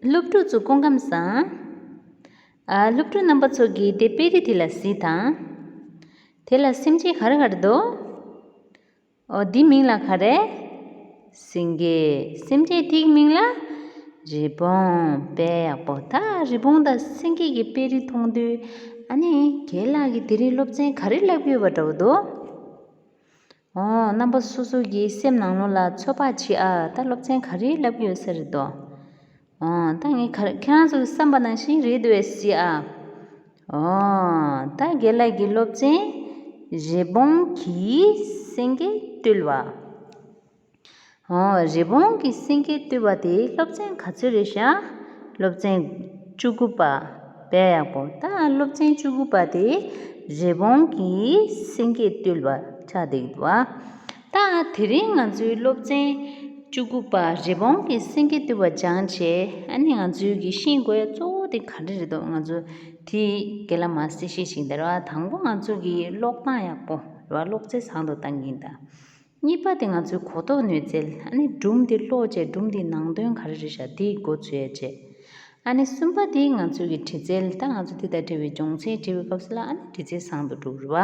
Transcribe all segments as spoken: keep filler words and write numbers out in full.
སློབ་ཕྲུག་ཚོ་སྐུ་ཁམས་བཟང་། ཨ། སློབ་ཕྲུག་རྣམ་པ་ཚོ་གིས་དེ་དཔེ་རིས་དེ་ལ་གཟིགས་དང་། དེ་ལ་སེམས་ཅན་ག་རེ་ག་རེ་འདུག། ཨོ། འདི་མིང་ལ་ག་རེ། སེང་གེ། སེམས་ཅན་དེའི་མིང་ལ་རི་བོང་། དཔེ་ཡག་པོ། ད་རི་བོང་དང་སེང་གེ་གི་དཔེ་རིས་མཐོང་དུས། ཨ་ནི་རྒན་ལགས་ཀྱིས་དེ་རིང་སློབ་ཚན་ག་རེ་བསླབ་ཀྱི་ཡོད་པ་འདྲ་བོ་འདུག། ཨོ། རྣམ་པ་སོ་སོ་གི་སེམས་ནང་ལོགས་ལ་ཚོད་དཔག་བྱེད་ཨ། ད་སློབ་ཚན་ག་རེ་བསླབ་ཀྱི་ཡོད་ས་རེད་དོ། ཨོ། ད་ངས་ག་རེ། ཁྱེད་རང་ཚོ་གི་བསམ་པ་ནང་བཞིན་རེད་འདུག་གས། གཟིགས་ཨ། ཨོ། ད་རྒན་ལགས་ཀྱི་སློབ་ཚན། རི་བོང་གིས་སེང་གེ་བཏུལ་བ། ཨོ། རི་བོང་གིས་སེང་གེ་བཏུལ་བ་དེ་སློབ་ཚན་ག་ཚོད་རེད་ཤག། སློབ་ཚན་བཅུ་དགུ་པ། དཔེ་ཡག་པོ། ད་སློབ་ཚན་བཅུ་དགུ་པ་དེ་རི་བོང་གིས་སེང་གེ་བཏུལ་བ་ཆགས་བསྡད་འདུག་ཨ། ད་དེ་རིང་ང་ཚོའི་སློབ་ཚན་བཅུ་དགུ་པ། རི་བོང་གིས་སེང་གེ་བཏུལ་བ་སྦྱངས་བྱས། ཨ་ནི་ང་ཚོའི་གི་ཤེས་དགོས་ཡ་གཙོ་བོ་དེ་ག་རེ་རེད་འདུག། ང་ཚོ་དེ་རྒན་ལགས་མར་གསལ་བཤད་ཞིག་དེ་རེད་བ། དང་པོ་ང་ཚོ་གི་ཀློག་སྟངས་ཡག་པོ་རེད་བ། ཀློག་རྩལ་བཟང་དུ་གཏང་གི་ཡིན་ད། གཉིས་པ་དེ་ང་ཚོའི་གོ་རྟོགས་ནུས་རྩལ། ཨ་ནི་སྒྲུང་དེ་ཀློག་བྱས་སྒྲུང་དེའི་ནང་དོན་ག་རེ་རེད་ཤག། དེའི་མགོ་ཚོས་བྱས། ཨ་ནི་གསུམ་པ་དེ་ང་ཚོའི་གི་དྲི་རྩལ། ད་ང་ཚོ་དེ་དང་འབྲེལ་བའི་སྦྱོང་ཚན་འབྲི་བའི་སྐབས་སུ་ལ་ཨ་ནི་དྲི་རྩལ་བཟང་དུ་འགྲོ་གི་རེད་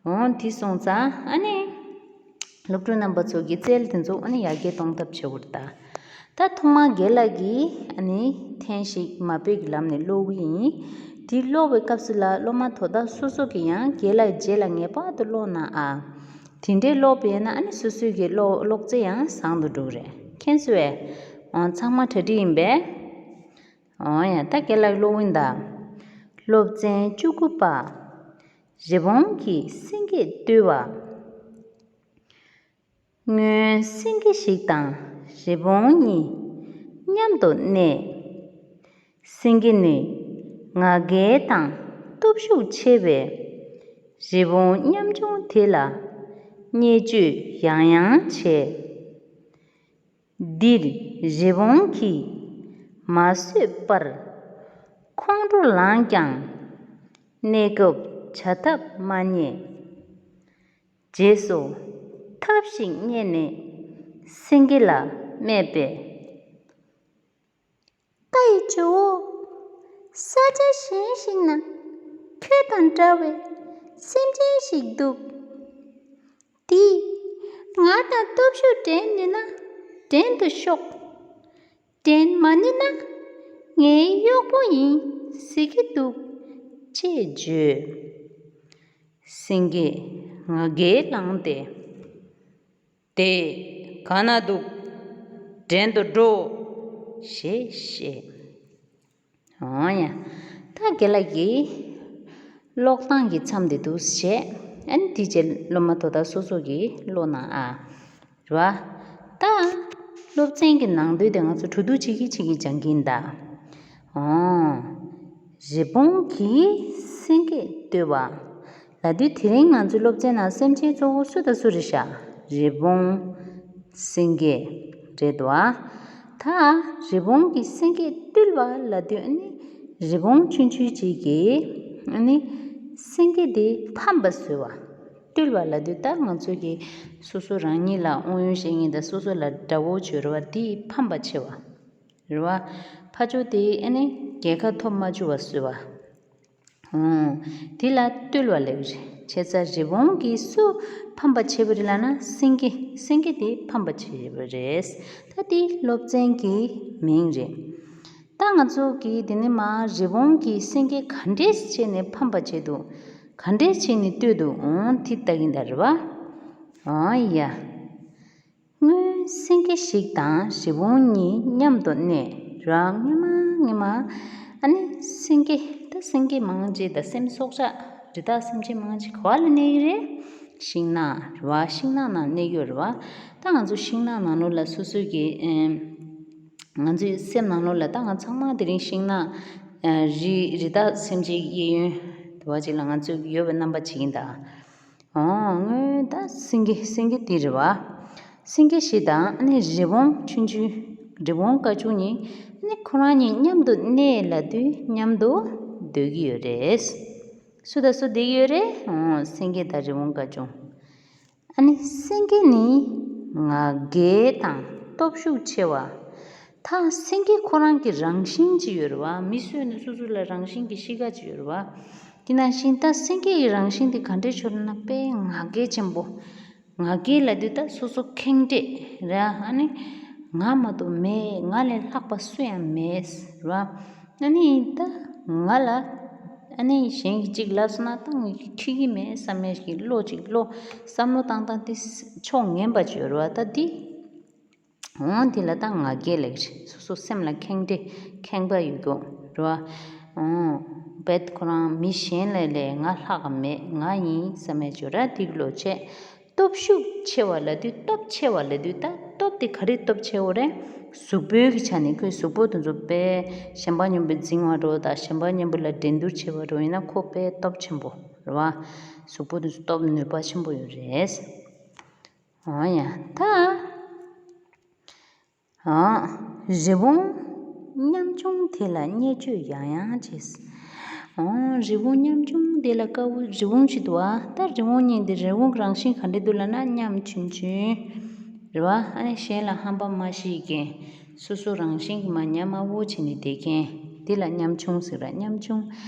བ། འོ། དེ་སོང་ཙང་ཨ་ནི་སློབ་ཕྲུག་རྣམ་པ་ཚོ་གི་རྩལ་དེ་ཚོ་ཨ་ནི་ཡར་རྒྱས་གཏོང་ཐབས་བྱེད་དགོས་རེད་ད། ད་ཐོག་མར་རྒན་ལགས་ཀྱིས་ཨ་ནི་ཐེངས་ཤིག་མ་དཔེ་གི་ལམ་ནས་ཀློག་གི་ཡིན། དེ་ཀློག་པའི་སྐབས་སུ་ལ་སློབ་མ་དོ་བདག་སོ་སོ་གིས་ཡང་རྒན་ལགས་རྗེས་ལ་ངེས་པར་དུ་ཀློག་གནང་ཨ། དེ་འདྲའི་ཀློག་པ་ཡིན་ན་ཨ་ནི་སོ་སོའི་གི་ཀློག་ཀློག་རྩལ་ཡང་བཟང་དུ་འགྲོ་གི་རེད། མཁྱེན་སོང་ངས། འོ། ཚང་མ་གྲ་སྒྲིག་ཡིན་པས། འོ་ཡ། ད་རྒན་ལགས་ཀློག་ཡིན་ད། སློབ་ཚན་བཅུ་དགུ་པ། རི་བོང་གིས་སེང་གེ་བཏུལ་བ། སྔོན་སེང་གེ་ཞིག་དང་རི་བོང་གཉིས་མཉམ་དུ་གནས། སེང་གེ་ནི་ང་རྒྱལ་དང་སྟོབས་ཤུགས་ཆེ་བས། རི་བོང་ཉམ་ཆུང་དེ་ལ་བརྙས་བཅོས་ཡང་ཡང་བྱས། འདིར་རི་བོང་གིས་མ་བཟོད་པར་ཁོང་ཁྲོ་ལངས་ཀྱང་གནས་སྐབས་བྱ་ཐབས་མ་རྙེད། རྗེས་སུ་ཐབས་ཤིག་རྙེད་ནས་སེང་གེ་ལ་སྨྲས་པས། ཀྭ་ཡེ་ཇོ་བོ། ས་ཆ་གཞན་ཞིག་ན་ཁྱོད་དང་འདྲ་བའི་སེམས་ཅན་ཞིག་འདུག། དེས་ང་དང་སྟོབས་ཤུགས་འགྲན་ནུས་ན་འགྲན་དུ་ཤོག། འགྲན་མ་ནུས་ན་ངའི་གཡོག་པོ་ཡིན་ཟེར་གྱི་འདུག་ཅེས་བརྗོད། སེང་གེས་ང་རྒྱལ་ལངས་ཏེ། དེ་ག་ན་འདུག། འགྲན་དུ་འགྲོ། ཞེས་བཤད། འོ་ཡ། ད་རྒན་ལགས་ཀྱིས་ཀློག་སྟངས་ཀྱི་མཚམས་དེ་འདུག་བྱས། ཨ་ནི་དེ་རྗེས་སློབ་མ་དོ་བདག་སོ་སོ་གིས་ཀློག་གནང་ཨ། རེད་བ། ད་སློབ་ཚན་གྱི་ནང་དོན་དེ་ང་ཚོ་འགྲོ་འདུག་བྱེད་ཀྱིན་བྱེད་ཀྱིན་སྦྱང་གི་ཡིན་ད། འོ། རི་བོང་གིས་སེང་གེ་བཏུལ་བ། ལབ་དུས་དེ་རིང་ང་ཚོའི་སློབ་ཚན་ནང་སེམས་ཅན་གཙོ་བོ་སུ་དང་སུ་རེད་ཤག། རི་བོང་། སེང་གེ། རེད་དོ། ཨ། ད་རི་བོང་གིས་སེང་གེ་བཏུལ་བ་ལབ་དུས་ཨ་ནི་རི་བོང་ཆུང་ཆུང་ཅིག་གིས་ཨ་ནི་སེང་གེ་དེ་ཕམ་པ་བཟོས་བ། བཏུལ་བ་ལབ་དུས་ད་ང་ཚོ་གི་སོ་སོ་རང་ཉིད་ལ་དབང་ཡོད་བཤད་མཁན་དང་སོ་སོ་ལ་དགྲ་བོ་བྱོས་རེད་བ། དེ་ཕམ་པ་བྱས་བ། རེད་བ། ཕར་ཕྱོགས་དེ་ཨ་ནི་རྒྱལ་ཁ་ཐོབ་མ་བཅུག་པ་བཟོས་བ། འོ། དེ་ལ་བཏུལ་བ་ལབ་ཀྱི་རེད། བྱས་ཙང་རི་བོང་གིས་སུ་ཕམ་པ་བྱས་པ་རེད་ལབ་ན་སེང་གེ། སེང་གེ་དེ་ཕམ་པ་བྱས་པ་རེད། ད་དེ་སློབ་ཚན་གྱི་མིང་རེད། ད་ང་ཚོ་གིས་དེ་ནས་མར་རི་བོང་གིས་སེང་གེ་ག་འདྲས་བྱས་ནས་ཕམ་པ་བྱས་འདུག། ག་འདྲས་བྱས་ནས་བཏུལ་འདུག། འོ་དེ་ལྟ་གི་ཡིན་ད། རེད་བ། འོ་ཡ། སྔོན་སེང་གེ་ཞིག་དང་རི་བོང་གཉིས་མཉམ་དུ་གནས། རང་སྔོན་མ་སྔོན་མ། ཨ་ནི་སེང་གེ། ད་སེང་གེ་མང་ཆེ་ད་སེམས་སྲོག་ཆགས་རི་དྭགས་སེམས་ཅན་མང་ཆེ་ག་བ་ལ་གནས་ཀྱི་རེད། ཤིང་ནགས་རེད་བ། ཤིང་ནགས་ནང་གནས་ཀྱི་ཡོད་རེད་བ། ད་ང་ཚོ་ཤིང་ནགས་ནང་ལོགས་ལ་སོ་སོའི་གི་ཨེམ། ང་ཚོའི་སེམས་ནང་ལོགས་ལ་ད་ང་ཚང་མ་དེ་རིང་ཤིང་ནགས། ཨ། རི། རི་དྭགས་སེམས་ཅན་གྱི་གཡས་གཡོན་དེ་བ་ཅིག་ལ་ང་ཚོའི་ཡོད་པའི་རྣམ་པ་བྱེད་ཀྱི་ཡིན་ད། འོ། སྔོན་ད་སེང་གེ། སེང་གེ་དེ་རེད་བ། སེང་གེ་ཞིག་དང་ཨ་ནི་རི་བོང་ཆུང་ཆུང་། རི་བོང་སྐར་ཆུང་གཉིས་ཨ་ནི་ཁོ་རང་གཉིས་མཉམ་དུ་གནས་ལབ་དུས་མཉམ་དུ་སྡོད་ཀྱི་ཡོད་རེད། སུ་དང་སུ་བསྡད་ཀྱི་ཡོད་རེད། འོ། སེང་གེ་དང་རི་བོང་སྐར་ཆུང་། ཨ་ནི་སེང་གེ་ནི་ང་རྒྱལ་དང་སྟོབས་ཤུགས་ཆེ་བ། ད་སེང་གེ་ཁོ་རང་གི་རང་བཞིན་ཅིག་ཡོད་རེད་བ། མི་སུ་ཡིན་ན་སོ་སོ་ལ་རང་བཞིན་གྱི་གཤིས་ཀ་ཅིག་ཡོད་རེད་བ། དེ་ནང་བཞིན་ད་སེང་གེ་ཡི་རང་བཞིན་དེ་ག་འདྲས་ཆགས་ན་དཔེ་ང་རྒྱལ་ཆེན་པོ། ང་རྒྱལ་ལབ་དུས་ད་སོ་སོ་ཁེངས་དྲེགས་རེད། ཨ་ནི་ང་མ་གཏོགས་མེད། ང་ལས་ལྷག་པ་སུ་ཡང་མེད་རེད་བ། ཨ་ནི་ད་ང་ལ་ཨ་ནི་གཞན་གྱིས་གཅིག་ལབ་སོང་ན་ད་ངས་འཁྱེར་གྱི་མེད་བསམ་ཡས་ཀྱི་བློ་ཅིག་བློ་བསམ་བློ་བཏང་སྟངས་དེ་ཕྱོགས་ངན་པ་ཅིག་ཡོད་རེད་བ། ད་འདི་འོང་དེ་ལ་ད་ང་རྒྱལ་ལབ་ཀྱི་རེད། སོ་སོ་སེམས་ལ་ཁེངས་དྲེགས་ཁེངས་པ་ཡོད་རྒྱུ་རེད་བ། འོང་བེད་ཁོ་རང་མི་གཞན་ལས་ལས་ང་ལྷག་ག་མེད། ང་ཡིན་བསམ་ཡས་ཅིག་ཡོད་རེད། དེ་གི་བློ་བྱས། སྟོབས་ཤུགས་ཆེ་བ་ལབ་དུས་སྟོབས་ཆེ་བ་ལབ་དུས་ད་སྟོབས་དེ་ག་རེ་སྟོབས་ཆེ་བོ་རེད། གཟུགས་པོའི་གི་ཆ་ནས་ཁོའི་གཟུགས་པོ་དེ་ཚོ་དཔེ་གཞན་པ་མཉམ་པོ་འཛིང་བ་འགྲོ་དང་གཞན་པ་མཉམ་པོ་ལ་འགྲན་བསྡུར་བྱེད་པ་འགྲོ་ཡིན་ན་ཁོ་དཔེ་སྟོབས་ཆེན་པོ་རེད་བ། གཟུགས་པོ་དེ་ཚོ་སྟོབས་ནུས་པ་ཆེན་པོ་ཡོད་རེད། འོ་ཡ་ད། ཨ། རི་བོང་ཉམ་ཆུང་དེ་ལ་བརྙས་བཅོས་ཡང་ཡང་བྱས། ཨོ། རི་བོང་ཉམ་ཆུང་དེ་ལ་དཀར་པོ་རི་བོང་ཞིག་འདུག་ཨ། ད་རི་བོང་གཉིས་འདི་རི་བོང་གི་རང་བཞིན་ག་འདྲ་འདུག་ལབ་ན་ཉམ་ཆུང་ཆུང་རེད་བ། ཨ་ནི་གཞན་ལ་ཧམ་པ་མ་བྱེད་མཁན། སོ་སོ་རང་བཞིན་གྱི་མ་ཉམས་དམའ་བོ་བྱས་ནས་བསྡད་མཁན་དེ་ལ་ཉམ་ཆུང་ཟེར་ར། ཉམ་ཆུང་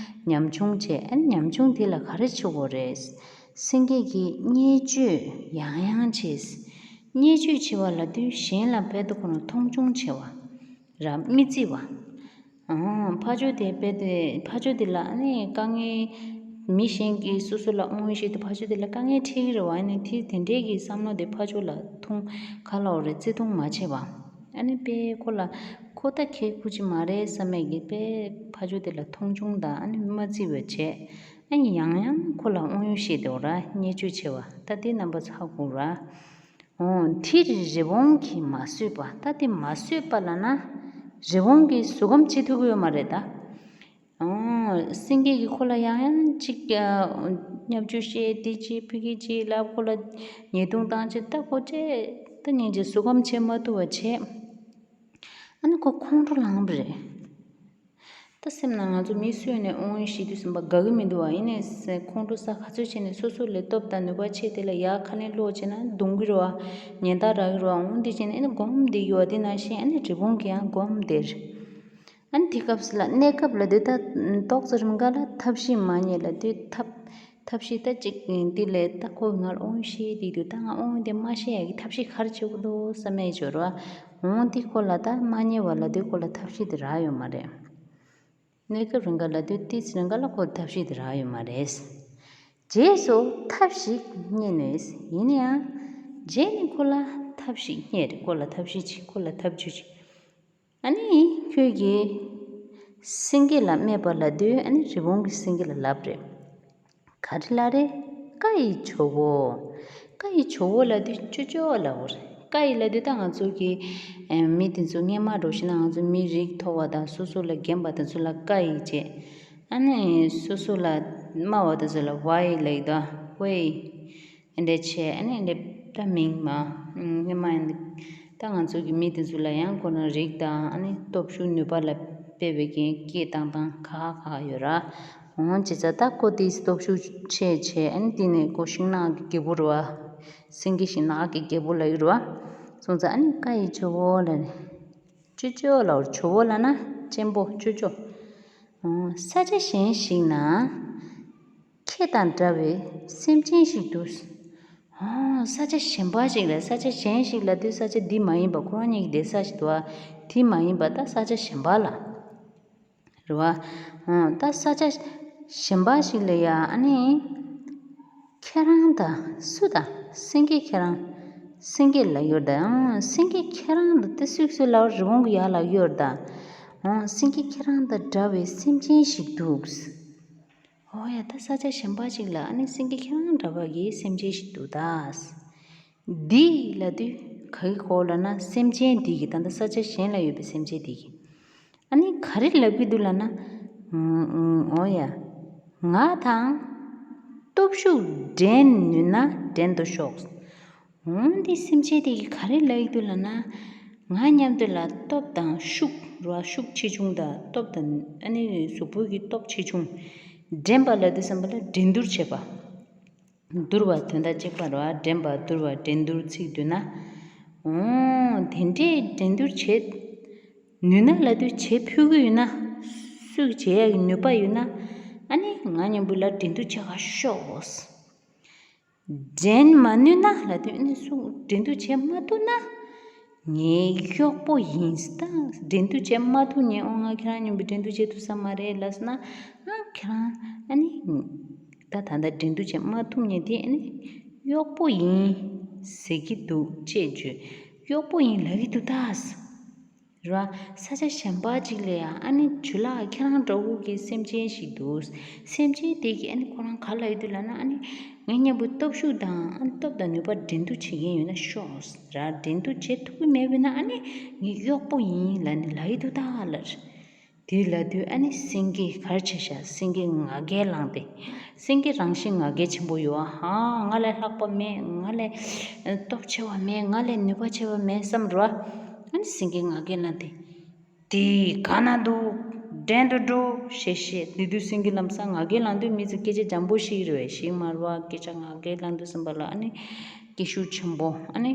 ཉམ་ཆུང་བྱས། ཨ་ནི་ཉམ་ཆུང་དེ་ལ་ག་རེ་བྱེད་དགོས་རེད། སེང་གེ་གིས་བརྙས་བཅོས་ཡང་ཡང་བྱས། བརྙས་བཅོས་བྱེད་པ་ལབ་དུས་གཞན་ལ་བལ་དུ་ཁོ་རང་མཐོང་ཆུང་བྱེད་པ། ར་མི་བརྩི་བ། ཨང་། ཕ་ཇོ་དེ་བལ་དུ་ཕ་ཇོ་དེ་ལ་ཨ་ནི་དཀའ་ངལ། མི་གཞན་གྱིས་སོ་སོ་ལ་དབང་ཤེད་དུ་ཕ་ཇོ་དེ་ལ་དཀའ་ངལ་འཕྲད་ཀྱི་རེད་བ། ཨ་ནི་དེ་དེ་འདྲས་ཀྱི་བསམ་བློ་དེ་ཕ་ཇོ་ལ་ཐུང་ག་ལ་འོ་རེད་བརྩི་མཐོང་མ་བྱེད་པ། ཨ་ནི་དཔེ་ཁོ་ལ་ཁོ་ད་ཁྱེད་ཁུ་ཅི་མ་རེད་བསམ་མེད་ཀྱི་དཔེ་ཕ་ཇོ་དེ་ལ་མཐོང་ཆུང་དང་ཨ་ནི་མ་བརྩི་བ་བྱས། ཨ་ནི་ཡང་ཡང་ཁོ་ལ་དབང་ཡོད་བཤད་དེ་འོ་ར་བརྙས་བཅོས་བྱེད་པ་ད་དེ་རྣམ་པ་ཚ་དགོས་ར། འོ། དེར་རི་བོང་གིས་མ་བཟོད་པ། ད་དེ་མ་བཟོད་པ་ལབ་ན། རི་བོང་གིས་གཟུགས་ཁམས་བྱེད་ཐུབ་ཀྱི་ཡོད་མ་རེད་ད། འོ། སེང་གེ་གིས་ཁོ་ལ་ཡང་ཡང་ཅིག་བརྙས་བཅོས་བཤད་དེ་བྱེད་ཕ་གི་བྱེད་ལབ་ཁོ་ལ་ཉེས་རྡུང་བཏང་བྱས་ད་ཁོ་ཅེ་ད་སྙིང་རྗེ་གཟུགས་ཁམས་བྱེད་མ་ཐུབ་པ་བྱས། ཨ་ནི་ཁོ་ཁོང་ཁྲོ་ལངས་པ་རེད། ད་སེམས་ནང་ང་ཚོ་མི་སུ་ཡིན་ནའི་དབང་ཡོད་བཤད་དུས་ཙམ་པ་དགའ་གི་མི་འདུག་བ། ཡིན་ནའི་ཁོང་ཁྲོ་ཟ་ག་ཚོད་བྱས་ནས་སོ་སོ་ལས་སྟོབས་དང་ནུས་པ་ཆེ་དེ་ལ་ཡར་ཁ་ལན་སློག་བྱས་ན་རྡུང་གི་རེད་བ། ཉེན་བརྡ་རག་གི་རེད་བ། འོང་འདི་བྱས་ནས་ཨ་ནི་སྒོམ་བསྡད་ཀྱི་བ། དེ་ནང་བཞིན་ཨ་ནི་རི་བོང་གིས་ཡང་སྒོམ་བསྡད་རེད། ཨ་ནི་དེ་སྐབས་སུ་ལ་གནས་སྐབས་ལ་དེ་ད་ཏོག་ཙམ་རིང་ག་ལ་ཐབས་ཤེས་མ་རྙེད་ལ་དེ་ཐབས་ཐབས་ཤེས་ད་ཅིག་འདི་ལས་ད་ཁོ་ང་ལ་དབང་ཤེས་དེ་དུས་ད་ང་དབང་དེ་མ་ཤེས་ཡ་གི་ཐབས་ཤེས་ག་རེ་བྱེད་དགོས་འདུག་བསམ་ཡས་འབྱོར་བ། འོང་དེ་ཁོ་ལ་ད་མ་རྙེད་བ་ལ་དེ་ཁོ་ལ་ཐབས་ཤེས་དེ་རག་ཡོད་མ་རེད། གནས་སྐབས་རིང་ག་ལ་དུས་ཏིས་རིང་ག་ལ་ཁོ་ཐབས་ཤེས་དེ་རག་ཡོད་མ་རེད། རྗེས་སུ་ཐབས་ཤིག་རྙེད་ནུས། ཡིན་ན་ཡང་རྗེས་ནས་ཁོ་ལ་ཐབས་ཤིག་རྙེད་རེད། ཁོ་ལ་ཐབས་ཤེས་ཅིག་ཁོ་ལ་ཐབས་ཇུས་ཅིག་ཨ་ནི་ཁྱོད་ཀྱིས་སེང་གེ་ལ་སྨྲས་པ་ལབ་དུས་ཨ་ནི་རི་བོང་གིས་སེང་གེ་ལ་ལབ་རེད། ག་རེ་ལབ་རེད། ཀྭ་ཡི་ཇོ་བོ། ཀྭ་ཡི་ཇོ་བོ་ལབ་དུས་ཅོ་ཅོ་ལབ་པ་རེད། ཀྭ་ཡི་ལབ་དུས་ད་ང་ཚོ་གི་ཨེ་མི་དེ་ཚོ་སྔས་མ་འགྲོ་ཤེས་ན་ང་ཚོ་མི་རིགས་མཐོ་བ་དང་སོ་སོ་ལས་རྒན་པ་དེ་ཚོ་ལ་ཀྭ་ཡི་བྱས། ཨ་ནི་སོ་སོ་ལ་དམའ་བ་དེ་ཚོ་ལ་ཝ་ཡི་ལབ་ཀྱི་འདུག་ཝེ་ཡི། ཨེ་འདྲ་བྱས་ཨ་ནི་འདི་ད་མིང་མ། སྔས་མ་ཡིན་ད་ང་ཚོ་གི་མི་དེ་ཚོ་ལ་ཡང་ཁོ་རང་རིགས་དང་ཨ་ནི་སྟོབས་ཤུགས་ནུས་པ་ལ་དཔེ་བའི་གི་སྐད་བཏང་སྟངས་ཁག་ཁག་ཡོད་ར། འོང་བྱས་ཙང་ད་ཁོ་དེའི་སྟོབས་ཤུགས་ཆེ་ཆེ་ཨ་ནི་དེ་ནས་ཁོ་ཤིང་ནགས་ཀྱི་རྒྱལ་པོ་རེད་བ། སེང་གེ་ཤིང་ནགས་ཀྱི་རྒྱལ་པོ་ལབ་ཀྱི་རེད་བ། སོང་ཙང་ཨ་ནི་ཀྭ་ཡི་ཇོ་བོ་ལབ་ནས། ཅོ་ཅོ་ལབ་པ་རེད། ཇོ་བོ་ལབ་ན་གཅེན་པོ་ཅོ་ཅོ། ཨོ། ས་ཆ་གཞན་ཞིག་ན་ཁྱེད་དང་འདྲ་བའི་སེམས་ཅན་ཞིག་འདུག་ཨོ། ས་ཆ་གཞན་པ་ཞིག་ལ་ས་ཆ་གཞན་ཞིག་ལབ་དུས་ས་ཆ་འདི་མ་ཡིན་པ་ཁོ་རང་གཉིས་ཀྱི་བསྡད་ས་ཞིག་འདུག་བ། དེ་མ་ཡིན་པ་ད་ས་ཆ་གཞན་པ་ལ། རེད་བ། ཨོ། ད་ས་ཆ་གཞན་པ་ཞིག་ལ་ཡ་ཨ་ནི། ཁྱེད་རང་དང་སུ་དང་སེང་གེ་ཁྱེད་རང་། སེང་གེ་ལབ་ཡོད་ད། ཨང་། སེང་གེ་ཁྱེད་རང་དང་དེ་སུས་སུས་ལབ་རི་བོང་གི་ཡར་ལབ་ཡོད་ད། ཨང་། སེང་གེ་ཁྱེད་རང་དང་འདྲ་བའི་སེམས་ཅན་ཞིག་འདུག་ཨོ་ཡ་ད་ས་ཆ་གཞན་པ་ཞིག་ལ་ཨ་ནི་སེང་གེ་ཁྱེད་རང་འདྲ་བ་གི་སེམས་ཅན་ཞིག་འདུག་ད། འདི་ལབ་དུས་ག་གི་གོ་ལབ་ན་སེམས་ཅན་འདི་གི་ད་ལྟ་ས་ཆ་གཞན་ལ་ཡོད་པའི་སེམས་ཅན་འདི་གི་ཨ་ནི་ག་རེ་ལབ་ཀྱི་འདུག་ལབ་ན། ཨོ་ཡ། ང་དང་སྟོབས་ཤུགས་འགྲན་ནུས་ན་འགྲན་དུ་ཤོག་འོ་འདི་སེམས་ཅན་དེ་གིས་ག་རེ་ལབ་ཀྱི་འདུག་ལབ་ན། ང་མཉམ་དུ་ལ་སྟོབས་དང་ཤུགས་ར་ཤུགས་ཆེ་ཆུང་དང་སྟོབས་དང་ཨ་ནི་གཟུགས་པོ་གི་སྟོབས་ཆེ་ཆུང་འགྲན་པ་ལབ་དུས་ཙམ་པ་ལ་འགྲན་བསྡུར་བྱེད་པ། བསྡུར་བ་དོན་དག་གཅིག་པ་རེད་བ། འགྲན་པ་བསྡུར་བ་འགྲན་བསྡུར་ཚིག་བསྡུས་ན། འོ། དེ་འདྲས་འགྲན་བསྡུར་བྱེད། ནུས་ན་ལབ་དུས་བྱེད་ཕོད་ཀྱི་ཡོད་ན། སུས་བྱེད་ཡག་གི་ནུས་པ་ཡོད་ན། ཨ་ནི་ང་མཉམ་པོ་ལ་འགྲན་བསྡུར་བྱེད་ག་ཤོག་འགྲན་མ་ནུས་ན་ལབ་དུས་ཨ་ནི་སུ་འགྲན་བསྡུར་བྱེད་མ་ཐུབ་ན། ངའི་གཡོག་པོ་ཡིན། ད་འགྲན་བསྡུར་བྱེད་མ་ཐུབ་ཉེ་འོ་ང་ཁྱེད་རང་མཉམ་པོ་འགྲན་བསྡུར་བྱེད་ཐུབ་ས་མ་རེད་ལབ་སོང་ན། ཨ་ཁྱེད་རང་ཨ་ནི་ད་ད་ལྟ་འགྲན་བསྡུར་བྱེད་མ་ཐུབ་ཉེ་དེ་ཨ་ནི་གཡོག་པོ་ཡིན་ཟེར་གྱི་འདུག་ཅེས་བརྗོད། གཡོག་པོ་ཡིན་ལབ་ཀྱི་འདུག་ད། ར། ས་ཆ་གཞན་པ་ཅིག་ལ་ཡང་ཨ་ནི་ཇུ་ལགས་ཁྱེད་རང་འདྲ་བོ་གི་སེམས་ཅན་ཞིག་འདུག་སེམས་ཅན་དེ་གིས་ཨ་ནི་ཁོ་རང་ག་ལབ་ཡོད་འདུག་ལབ་ན། ཨ་ནི་ངའི་མཉམ་པོ་སྟོབས་ཤུགས་དང་ཨ་ནི་སྟོབས་དང་ནུས་པ་འགྲན་བསྡུར་བྱེད་མཁན་ཡོད་ན་ཤོག་ར། འགྲན་བསྡུར་བྱེད་ཐུབ་ཀྱི་མེད་པས་ན་ཨ་ནི་ངའི་གཡོག་པོ་ཡིན་ལབ་ནས་ལབ་ཡོད་འདུག་ད་ལབ། དེ་ལབ་དུས་ཨ་ནི་སེང་གེ་ག་རེ་བྱས་ཤག་སེང་གེ་ང་རྒྱལ་ལངས་ཏེ། སེང་གེ་རང་བཞིན་ང་རྒྱལ་ཆེན་པོ་ཡོད་ཨ། ཧ། ང་ལས་ལྷག་པ་མེད། ང་ལས་སྟོབས་ཆེ་བ་མེད། ང་ལས་ནུས་པ་ཆེ་བ་མེད་བསམ་རོ། ཨ་ནི་སེང་གེ་ང་རྒྱལ་ལངས་ཏེ། དེ་ག་ན་འདུག་འགྲན་དུ་འགྲོ་ཞེས་བཤད། དེ་དུས་སེང་གེ་ལམ་སང་ང་རྒྱལ་ལངས་དུས་མི་ཚོ་སྐད་ཆ་འཇམ་པོ་ཞིག་རེད་བས་ཞིག་མ་རེད་བ། སྐད་ཆ་ང་རྒྱལ་ལངས་དུས་ཙམ་པ་ལ་ཨ་ནི་སྐད་ཤུགས་ཆེན་པོ་ཨ་ནི།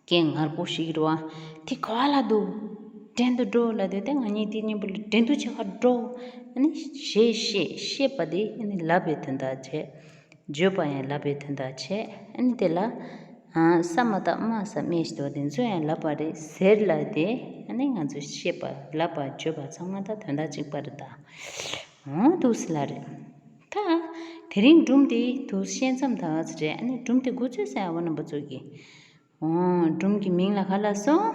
སྐད་ངར་པོ་ཞིག་རེད་བ། དེ་ག་ལ་འདུག་འགྲན་དུ་འགྲོ་ལབ་དུས་དེ་ང་གཉིས་དེ་མཉམ་པོ་ལ་འགྲན་བསྡུར་བྱེད་ག་འགྲོ། ཨ་ནི་ཞེས་བཤད། བཤད་པ་དེ་ཨ་ནི་ལབ་པའི་དོན་དག་བྱས། བརྗོད་པ་ཡང་ལབ་པའི་དོན་དག་བྱས། ཨ་ནི་དེ་ལ་ཨ་ས་མ་བཏགས་སྨ་ས་སྨྲས་ཞེས་པ་དེ་ཚོ་ཡང་ལབ་པ་རེད་ཟེར་ལབ་དེ། ཨ་ནི་ང་ཚོས་བཤད་པ་ལབ་པ་བརྗོད་པ་ཚང་མ་ད་དོན་དག་གཅིག་པ་རེད་ད། འོ་འདུག་སེ་ལབ་རེད། ད་དེ་རིང་སྒྲུང་དེ་འདུག་སེ་བཤད་མཚམས་ད་ག་ཚོད་རེད། ཨ་ནི་སྒྲུང་དེ་འགོ་ཚུགས་སའི་ཨ་བ་རྣམ་པ་ཚོ་གིས། འོ། སྒྲུང་གི་མིང་ལ་ག་ལབ་སོང་།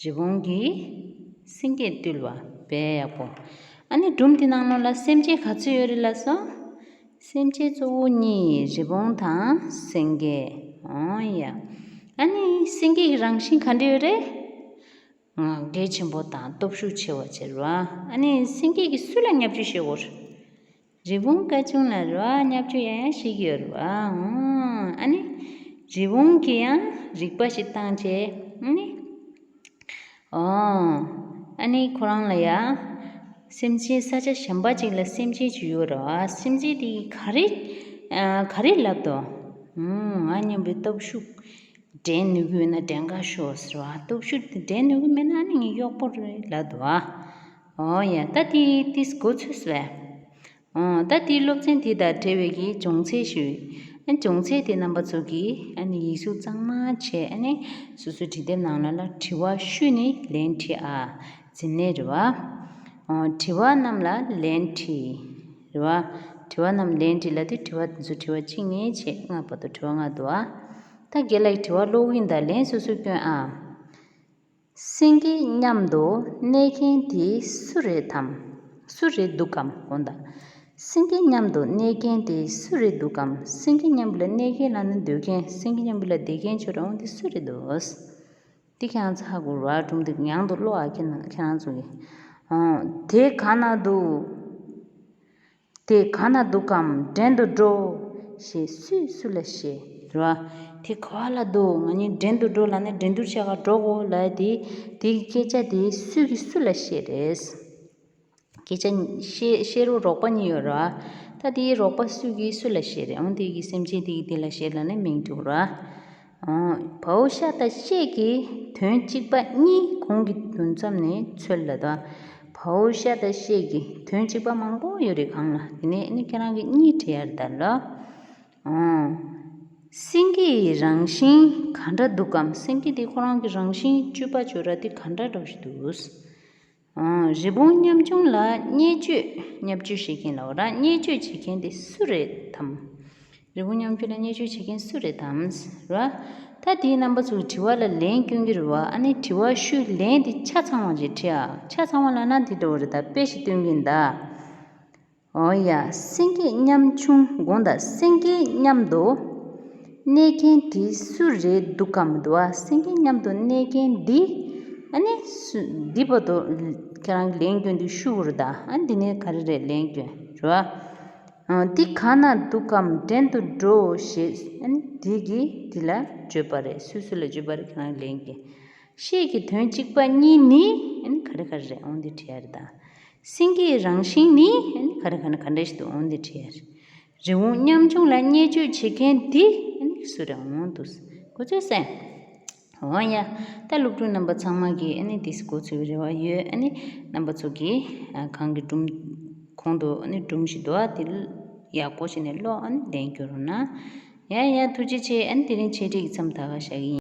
རི་བོང་གིས་སེང་གེ་བཏུལ་བ། དཔེ་ཡག་པོ། ཨ་ནི་སྒྲུང་དེ་ནང་ལོགས་ལ་སེམས་ཅན་ག་ཚོད་ཡོད་རེད་ལབ་སོང་། སེམས་ཅན་གཙོ་བོ་གཉིས། རི་བོང་དང་སེང་གེ། འོ་ཡ། ཨ་ནི་སེང་གེ་གི་རང་བཞིན་ག་འདྲ་ཡོད་རེད། ང་རྒྱལ་ཆེན་པོ་དང་སྟོབས་ཤུགས་ཆེ་བ་བྱེད་རོ། ཨ་ནི་སེང་གེ་གིས་སུ་ལ་བརྙས་བཅོས་བྱེད་དགོས། རི་བོང་སྐར་ཆུང་ལ་རོ། བརྙས་བཅོས་ཡང་ཡང་བྱེད་ཀྱི་ཡོད་རེད་བ། ཨོ། ཨ་ནི་རི་བོང་གིས་ཡང་རིག་པ་ཞིག་བཏང་བྱས། ཨ་ནི། ཨོ། ཨ་ནི་ཁོ་རང་ལ་ཡ། སེམས་ཅན་ས་ཆ་གཞན་པ་ཅིག་ལ་སེམས་ཅན་ཅིག་ཡོད་རེད་བ། སེམས་ཅན་དེ་གིས་ག་རེ། ཨ། ག་རེ་ལབ་འདུག་ཨུམ། ང་མཉམ་པོའི་སྟོབས་ཤུགས་འགྲན་ནུས་ཀྱི་ཡོད་ན་འགྲན་ག་ཤོག་ཟེར་བ། སྟོབས་ཤུགས་དེ་འགྲན་ནུས་ཀྱི་མེད་ན་ཨ་ནི་ངའི་གཡོག་པོ་རེད་ལབ་འདུག་ཨ། ཨོ་ཡ། ད་དེ་དེ་འགོ་ཚུགས་སོང་། ཨོ། ད་དེ་སློབ་ཚན་དེ་དང་འབྲེལ་བའི་གི་སྦྱོང་ཚན་ཞུ། ཨ། སྦྱོང་ཚན་དེ་རྣམ་པ་ཚོ་གིས་ཨ་ནི་ཡིག་གཟུགས་གཙང་མ་བྱས། ཨ་ནི་སོ་སོའི་འབྲི་དེབ་ནང་ལ་ལ་དྲི་བ་བཤུས་ནས་ལན་བྲིས་ཨ། འཛིན་ལན་རེད་བ། ཨོ། དྲི་བ་རྣམས་ལ་ལན་བྲིས། རེད་བ། དྲི་བ་རྣམས་ལན་བྲིས་ལབ་དུས་དྲི་བ་དེ་ཚོ་དྲི་བ་གཅིག་ནས་བྱས་ལྔ་བར་དུ་དྲི་བ་ལྔ་འདུག་ཨ། ད་རྒན་ལགས་ཀྱིས་དྲི་བ་ཀློག་གི་ཡིན་ད། ལན་སོ་སོས་སྐྱོན་ཨ། སེང་གེ་མཉམ་དུ་གནས་མཁན་དེ་སུ་རེད་དམ། སུ་རེད་འདུག་གམ། དགོངས་དག་སེང་གེ་མཉམ་དུ་གནས་མཁན་དེ་སུ་རེད་འདུག་གམ། སེང་གེ་མཉམ་དུ་ལ་གནས་མཁན་ལབ་ན་སྡོད་མཁན། སེང་གེ་མཉམ་དུ་ལ་བསྡད་མཁན་ཆོ་རང་དེ་སུ་རེད་འདུག་དེ་ཁྱེད་རང་ཚོ་ཧ་གོ་ར། སྒྲུང་དེ་ཡང་དུ་ཀློག་ཨ། ཁྱེད་རང་ཁྱེད་རང་ཚོ་གིས། ཨོ། དེ་ག་ན་འདུག་དེ་ག་ན་འདུག་གམ། འགྲན་དུ་འགྲོ་ཞེས་སུས་སུ་ལ་བཤད་ར། དེ་ག་བ་ལ་འདུག་ང་གཉིས་འགྲན་དུ་འགྲོ་ལབ་ནས་འགྲན་བསྡུར་བྱེད་ག་འགྲོ་དགོས་ལབ་དེ། དེ་གི་སྐད་ཆ་དེ་སུས་ཀྱིས་སུ་ལ་བཤད་རེད། སྐད་ཆ་བཤད་བཤད་རོགས་རོགས་པ་གཉིས་ཡོད་ར། ད་དེའི་རོགས་པ་སུས་ཀྱིས་སུ་ལ་བཤད་རེད། འོང་དེ་གི་སེམས་ཅན་དེ་གིས་དེ་ལ་བཤད་ལབ་ནས་མིང་གྲུབ་ར། ཨོ། བའོ་ཤ་དང་ཤེས་ཀྱི་དོན་གཅིག་པ་གཉིས་གོང་གི་འདུག་མཚམས་ནས་འཚོལ་ལབ་དང་། བའོ་ཤ་དང་ཤེས་ཀྱི་དོན་གཅིག་པ་མང་པོ་ཡོད་རེད་སྒང་ལ། དེ་ནས་ཨ་ནི་ཁྱེད་རང་གིས་གཉིས་བྲིས་ཡ་རེད་ད་ལོ། ཨོ། སེང་གེ་ཡི་རང་བཞིན་ག་འདྲ་འདུག་གམ། སེང་གེ་དེ་ཁོ་རང་གི་རང་བཞིན་སྤྱོད་པ་སྤྱོད་ར་དེ་ག་འདྲ་འདྲ་ཞིག་འདུག་ཨང་། རི་བོང་ཉམ་ཆུང་ལ་བརྙས་བཅོས། བརྙས་བཅོས་བྱེད་མཁན་ལབ་ར། བརྙས་བཅོས་བྱེད་མཁན་དེ་སུ་རེད་དམ། རི་བོང་ཉམ་ཆུང་ལ་བརྙས་བཅོས་བྱེད་མཁན་སུ་རེད་དམ་ཟེར་བ། ད་དེའི་རྣམ་པ་ཚོ་གི་དྲི་བ་ལ་ལན་སྐྱོན་གྱི་རེད་བ། ཨ་ནི་དྲི་བ་ཤོད་ལན་དེ་ཆ་ཚང་བ་ཅིག་བྲིས་ཨ། ཆ་ཚང་བ་ལབ་ན་དེ་འདྲ་བོ་རེད་ད། དཔེ་ཞིག་སྟོན་གྱིན་གདའ། འོ་ཡ། སེང་གེ་ཉམ་ཆུང་དགོངས་དག་སེང་གེ་མཉམ་དུ་གནས་མཁན་དེ་སུ་རེད་འདུག་གམ་འདུག་ཨ། སེང་གེ་མཉམ་དུ་གནས་མཁན་འདི་ཨ་ནི་སུ་འདི་བར་དུ་ཁྱེད་རང་གི་ལན་སྐྱོན་འདི་ཤོད་དགོས་རེད་ད། ཨ་འདི་ནས་ག་རེ་རེད་ལན་སྐྱོན་རེད་བ། འདི་ག་ན་འདུག་གམ། འགྲན་དུ་འགྲོ་ཞེས་ཨ་ནི་འདི་གིས་འདི་ལ་བརྗོད་པ་རེད། སུས་སུ་ལ་བརྗོད་པ་རེད། ཁྱེད་རང་གི་ལན་སྐྱོན། ཤེས་ཀྱི་དོན་གཅིག་པ་གཉིས་ནི་ཨ་ནི་ག་རེ་ག་རེ་རེད། འོང་འདི་བྲིས་ཡ་རེད་ད། སེང་གེའི་རང་བཞིན་ནི་ཨ་ནི་ག་རེ་ག་ན་ག་འདྲ་ཞིག་འདུག་འོང་འདི་བྲིས་ཡ་རེད། རི་བོང་ཉམ་ཆུང་ལ་བརྙས་བཅོས་བྱེད་མཁན་འདི་ཨ་ནི་སུ་རེད། འོང་འདུག་གོ་ཚོད་སེང་ འོ་ཡ། ད་སློབ་ཕྲུག་རྣམ་པ་ཚང་མ་གིས་ཨ་ནི་དེ་གོ་ཚོད་རེ་བ་ཡོད། ཨ་ནི་རྣམ་པ་ཚོ་གིས་ཨ་གང་གི་སྒྲུང་གོང་དུ་ཨ་ནི་སྒྲུང་ཞིག་འདུག་ཨ་དེ་ཡག་པོ་བྱས་ནས་ཀློག་ཨ་ནི་ལན་སྐྱོན་རོགས་གནང་། ཡ་ཡ་ཐུགས་རྗེ་ཆེ། ཨ་ནི་དེ་རིང་འཆད་ཁྲིད་ཀྱི་མཚམས་ད་ག་བཞག་གི་ཡིན།